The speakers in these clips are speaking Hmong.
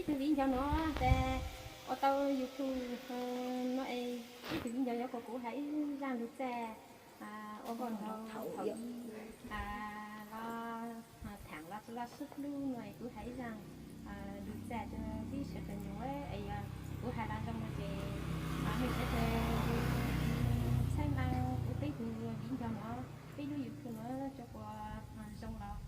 Viv ncaus nuav ces ua tau YouTube no es ib tug viv ncaus yuav kom kuv hais ib zaj lug txaj ua koj nrau thaum los thaam los tsi los sib hlub no es kuv hais ib zaj lug txaj rua peb sawv daws nyob es yog kuv hais los zoo no ces mej sawv daws txhawb nqaa kuv peb tug viv ncaus nuav, peb lub YouTube nuav rua puas zoo los.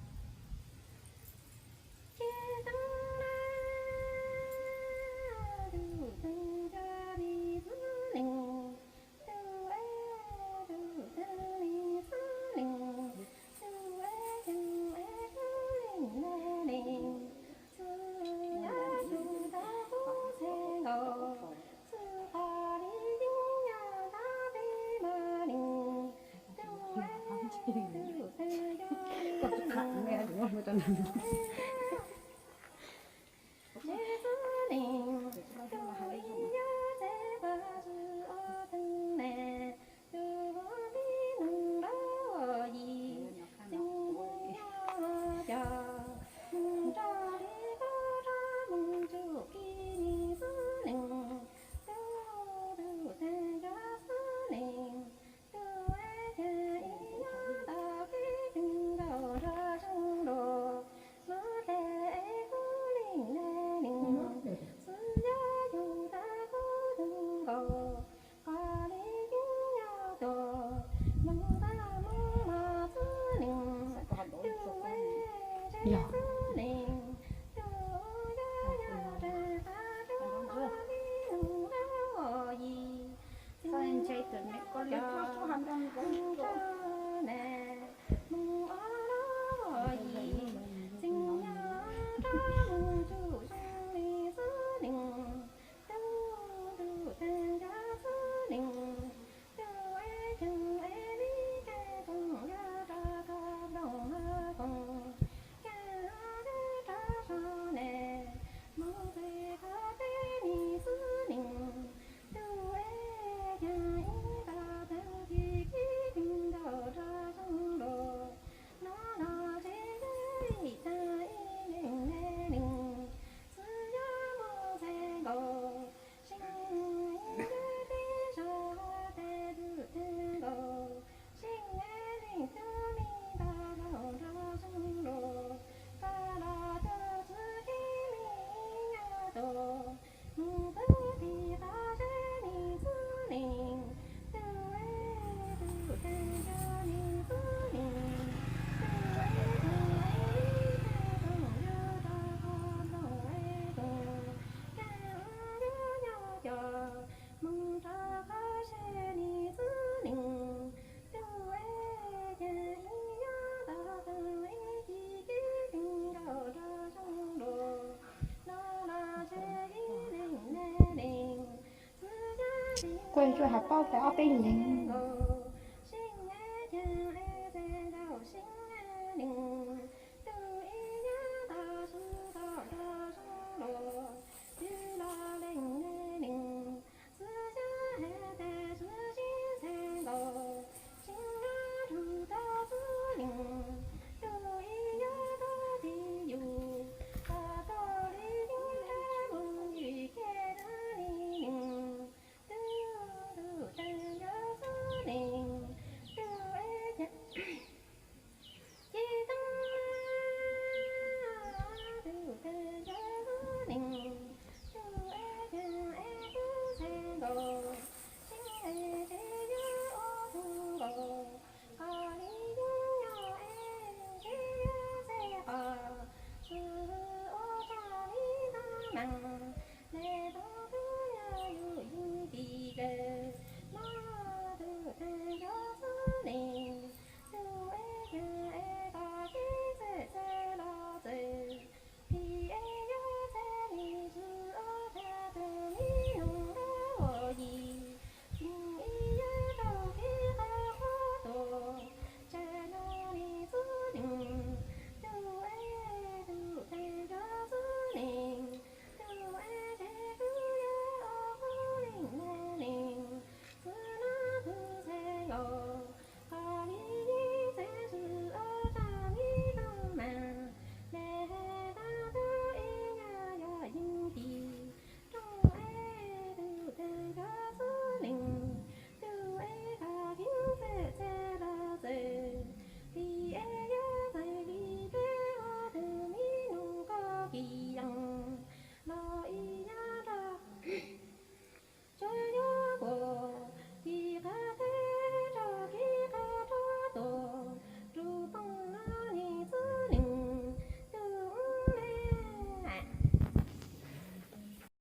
Kuv yuav hais paub tas ob peb leeg.